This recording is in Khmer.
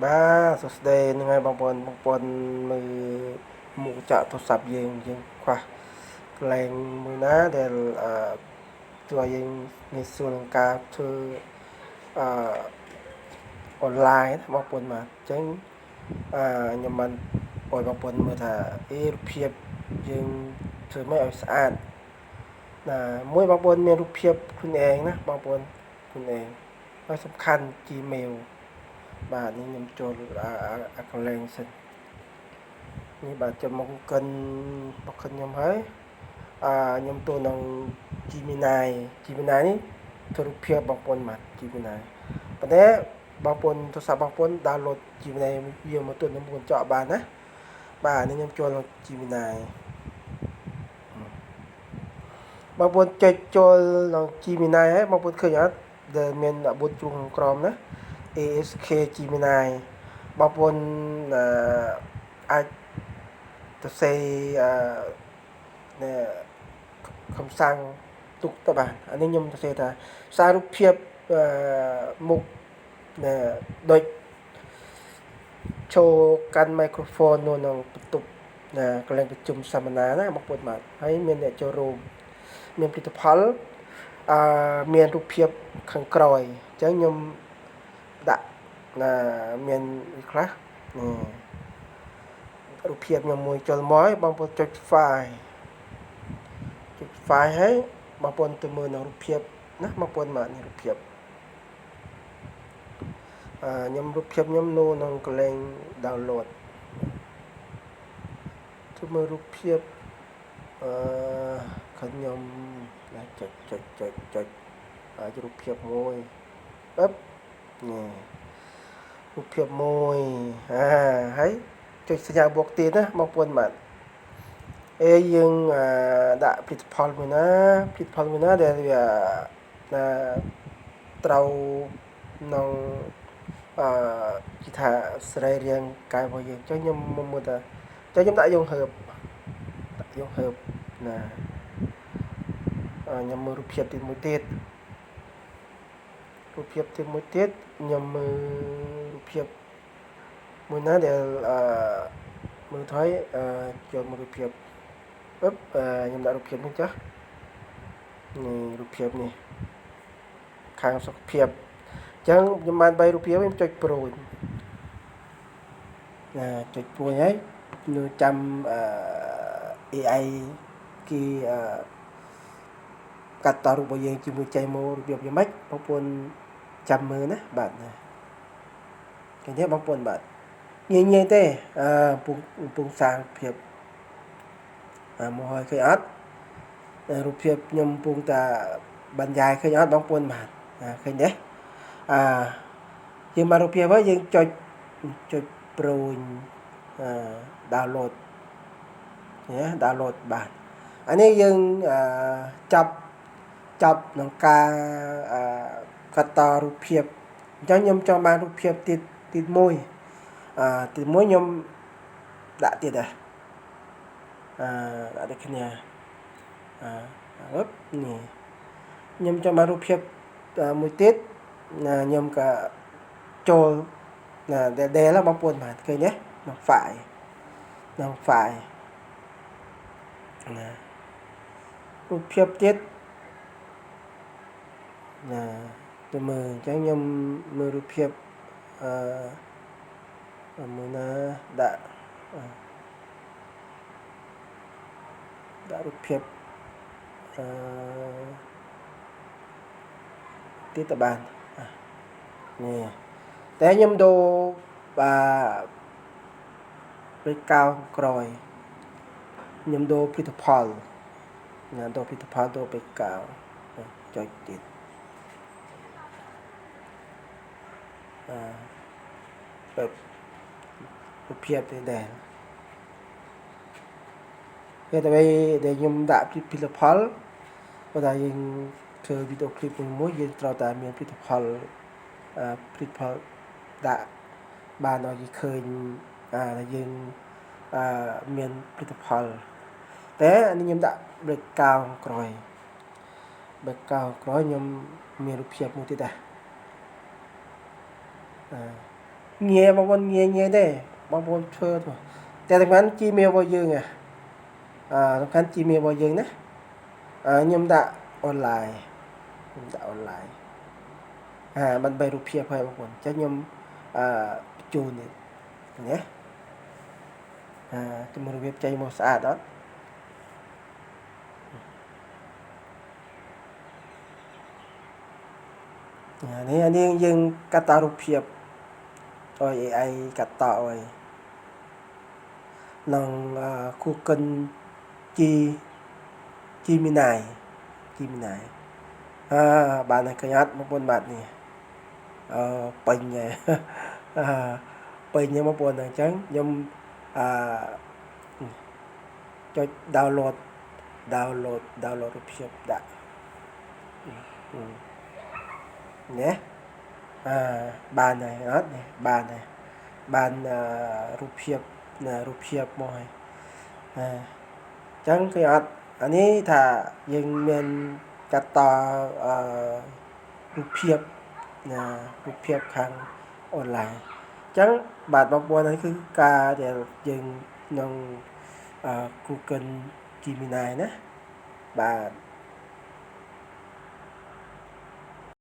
បាទសួស្តីហ្នឹងហើយបងប្អូនបងប្អូនមើលមុខចាក់ទូរស័ព្ទយើងយើងខ្វះកន្លែងមួយណាដែលអឺជួយឲ្យយើងងាយស្រួលក្នុងការធ្វើអឺអនឡាញណាបងប្អូនបាទអញ្ចឹងអឺខ្ញុំបានឲ្យបងប្អូនមើលថាអេរូបភាពយើងធ្វើម៉េចឲ្យស្អាតណាមួយបងប្អូនមានរូបភាពខ្លួនឯងណាបងប្អូនខ្លួនឯងហើយសំខាន់ Gmail បាទនេះខ្ញុំចូលអាកន្លែងសិននេះបាទចូលមកកិនមកកិនខ្ញុំហើយអឺខ្ញុំចូលក្នុង Gemini Gemini នេះធ្វើរូបភាពបងប្អូនបាទ Gemini ប៉ុន្តែបងប្អូនទូរស័ព្ទបងប្អូន download Gemini វាមកទូនឹងកញ្ចក់បានណាបាទនេះខ្ញុំចូលក្នុង Gemini បងប្អូនចុចចូលក្នុង Gemini ហើយបងប្អូនឃើញអត់ដែលមាន4ជ្រុងក្រោមណា ASK Gemini បងប្អូនអឺអាចទៅសេអឺខំសាំងទុកទៅបានអានេះខ្ញុំទៅសេថាសាររូបភាពអឺមុខណែដូចចូលកាន់ microphone នៅក្នុងបន្ទប់ណាកន្លែងប្រជុំសកម្មនាណាបងប្អូនបាទហើយមានអ្នកចូលរួមមានផលិតផលអឺមានរូបភាពខាងក្រោយអញ្ចឹងខ្ញុំដាក់ណាមានខ្លះនេះរូបភាពខ្ញុំមួយចូលមកបងប្អូនចុច file ចុច file ហើយបងប្អូនទៅមើលនៅរូបភាពណាបងប្អូនបាទនេះរូបភាពអឺខ្ញុំរូបភាពខ្ញុំនៅក្នុងកន្លែង download ទៅមើលរូបភាពអឺខ្ញុំណាចុចចុចចុចចុចហើយរូបភាពមួយបឹបនេះរូបភាពមួយអាហើយចុចសញ្ញាបូកទៀតណាបងប្អូនបាទអេយើងដាក់ផលិតផលមួយណាផលិតផលមួយណាដែលវាណាត្រូវក្នុងអឺគេថាសរីរាង្គកាយរបស់យើងចុះខ្ញុំមើលថាចុះខ្ញុំដាក់យើងហើបដាក់យើងហើបណាខ្ញុំមើលរូបភាពទីមួយទៀតរូបភាពទីមួយទៀតខ្ញុំមើលរូបភាពមួយណាដែលអឺមើលថយអឺចូលមើលរូបភាពអឹបខ្ញុំដាក់រូបភាពនេះចាស់នេះរូបភាពនេះខាងសុខភាពអញ្ចឹងខ្ញុំបាន3រូបភាពខ្ញុំចុចព្រួយណាចុចព្រួយហើយនៅចាំអឺ AI គេអឺកាត់តរូបរបស់យើងជាមួយចៃម៉ូរបៀបយ៉ាងម៉េចបងប្អូនចាំមើលណាបាទណាឃើញទេបងប្អូនបាទងាយងាយទេអឺកំពុងកំពុងសាងភាពអឺមកហើយឃើញអត់រូបភាពខ្ញុំកំពុងតែបรรยายឃើញអត់បងប្អូនបាទឃើញទេអឺយើងបានរូបភាពហើយយើងចុចចុចព្រួញអឺ download ណា download បាទអានេះយើងអឺចាប់ចាប់ក្នុងការអឺកាត់តរូបភាពអញ្ចឹងខ្ញុំចង់បានរូបភាពទៀតទី1អឺទី1ខ្ញុំដាក់ទៀតដែរអឺដាក់ដូចគ្នាអឺនេះខ្ញុំចង់បានរូបភាពមួយទៀតណាខ្ញុំក៏ចូលណាដែលបងប្អូនបាទឃើញទេក្នុង file ក្នុង file ណារូបភាពទៀតណាទៅមើលអញ្ចឹងខ្ញុំមើលរូបភាពអឺមួយណាដាក់ដាក់រូបភាពអឺទៀតទៅបាននេះតែខ្ញុំដូរបាទបេកោក្រោយខ្ញុំដូរផលិតផលណាដូរផលិតផលដូរបេកោចុចទៀតអឺបែបរូបភាពនេះដែរគេតែដែលខ្ញុំដាក់ផលិតផលបើតែយើងធ្វើវីដេអូឃ្លីបមួយយើងត្រូវតែមានផលិតផលផលិតផលដាក់បានឲ្យគេឃើញអាយើងអឺមានផលិតផលតែអានេះខ្ញុំដាក់ background ក្រោយ background ក្រោយខ្ញុំមានរូបភាពមួយទៀតដែរអឺ ងាយបងប្អូនងាយងាយទេបងប្អូនធ្វើតែសំខាន់ Gmail របស់យើងអាសំខាន់ Gmail របស់យើងណាខ្ញុំដាក់ online ខ្ញុំដាក់ online អាមិនបីរូបភាពហើយបងប្អូនអញ្ចឹងខ្ញុំអឺបញ្ជូននេះណាអាជំរបៀបចេញមកស្អាតអត់នេះអានេះយើងកាត់តរូបភាពឲ្យ AI កាត់តឲ្យក្នុង Google G Gemini Gemini អើបានហើយឃើញអត់បងប្អូនបាទនេះអឺពេញហើយអឺពេញហ្នឹងបងប្អូនអញ្ចឹងខ្ញុំអឺចុច download download download រូបភាពដាក់ណាអឺបានហើយអត់នេះបានហើយបានរូបភាពណារូបភាពមកហើយអញ្ចឹងគឺអត់អានេះថាយើងមានកាត់តអឺរូបភាពណារូបភាពខាងអនឡាញអញ្ចឹងបាទបងប្អូននេះគឺការដែលយើងក្នុង Google Gemini ណាបាទ។